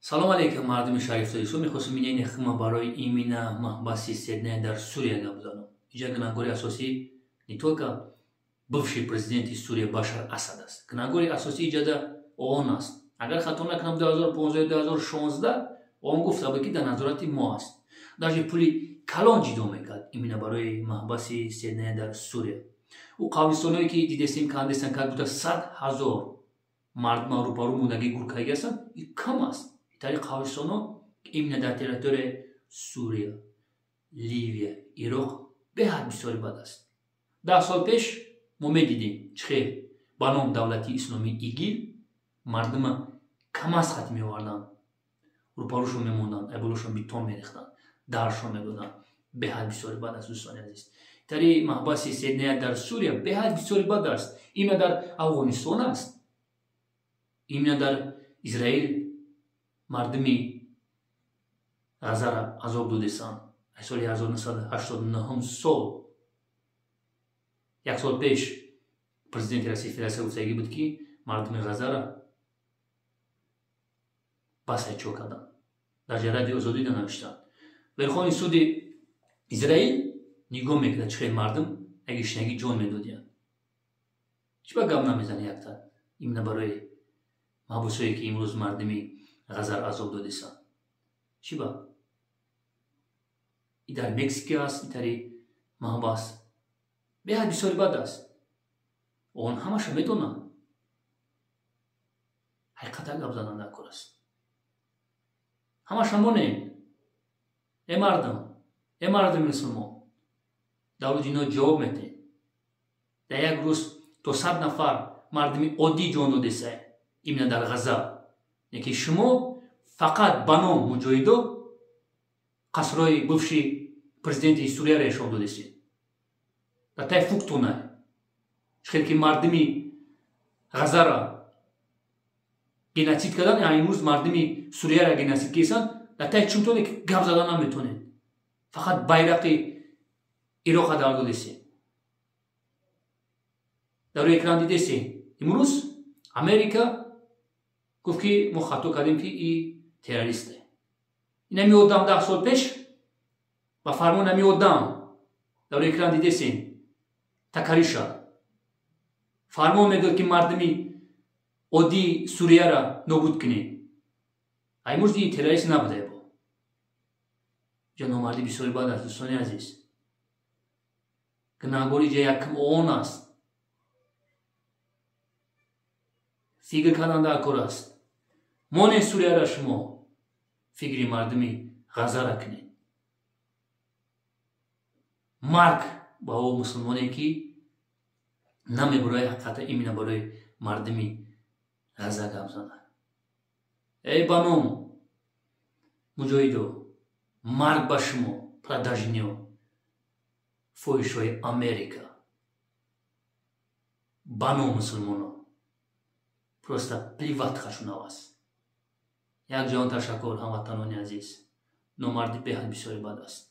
Салом алейкум, мардуми шариф Тоҷикистон. Мехостем мнение худма барои именно маҳбаси Седная дар Сурия гап занам. Иҷа гунаҳгори асосӣ не только бывший президенти Сурия Башар Асад аст. Гунаҳгори асосӣ иҷада ООН аст. Агар хато накунам, 2015-2016 ООН гуфта буд, ки дар назорати мо аст. Даже пули калон ҷидо мекард именно барои маҳбаси Седная дар Сурия. Ӯ қабристоное, ки дидестем, кандестан, как будто 100 000 мардума рӯпарӯ мондагӣ гуркагӣ ҳастанд, и кам аст. Тари қабристоно именно дар территорияи Сурия, Ливия, Ироқ беҳад бисёри бад аст. 10 сол пеш мо медидем, чӣ хел ба ном давлати исломии ИГИЛ мардума камаз хат меоварданд, рӯпарӯшон мемонданд, айболошон бетон мерехтанд, даршон медоданд. Беҳад бисёри бад аст, дӯстони азиз. Тари маҳбаси Седная дар Сурия беҳад бисёри бад аст. Именно дар Афғонистон аст, именно дар Израил мардуми Ғазара азоб додесанд аз соли 1989 сол. Як сол пеш президенти Россияи Федератсия гуфтагӣ буд, ки мардуми Ғазара бас чо карданд. Дар Радиои Озодӣ навиштанд: Верховный суди Израил нигоҳ мекунад, чӣ хел мардум агишнагӣ ҷон медодиянд. Чӣ ба гап намезани якта именно барои маҳбусое, ки имрӯз мардуми Ғазар азоб додесанд? Чӣ ба и дар Мексика аст итари маҳбас беҳад бисёри бад аст. Он ҳамаша медонанд, ҳақиқата гап задан дар кор аст. Ҳамаша монем. Э мардум, э мардуми мусулмон, дар рӯзи ино ҷавоб метиҳем. Дар як рӯз то 100 нафар мардуми оддӣ ҷон додеса именно дар Ғаза, ки шумо фақат ба ном муҷоҳидо қасрҳои бывший президенти Сурияро ишон додесед дар тай фуктуна. Хел ки мардуми Ғазара геноцид кардан, имрӯз мардуми Сурияро геноцид кесанд. Дар тай чунтоне ки гап зада наметонед, фақат байрақи Ироқа дар додесед. Дар рӯи экран дидесед, имрӯз Америка гуфт, ки мо хато кардем, ки и террористе. Инами одам 10 сол пеш ба фармон ами одам, дар рӯи экран дидесен, такариша фармон медод, ки мардуми оддии Сурияра нобуд кунед. А имрӯз и террорист набуда. Бо ҷа номардӣ бисёри бад аст, дӯстони азиз. Гунаҳгори ҷа якм ООН аст. Фикр кардан дар кор аст. Монед Сурияра, шумо фикри мардуми Ғазара кунед. Марг ба о мусулмоне, ки намебурои ҳақиқата именно барои мардуми Ғаза гап занад. Эй ба ном муҷоҳидо, марг ба шумо, продажниё, фоҳишҳои Америка, ба ном мусулмоно. Просто плевать хочу на вас. Як ҷаҳон ташаккур, ҳамватанони азиз. Номардӣ беҳад бисёри бад аст.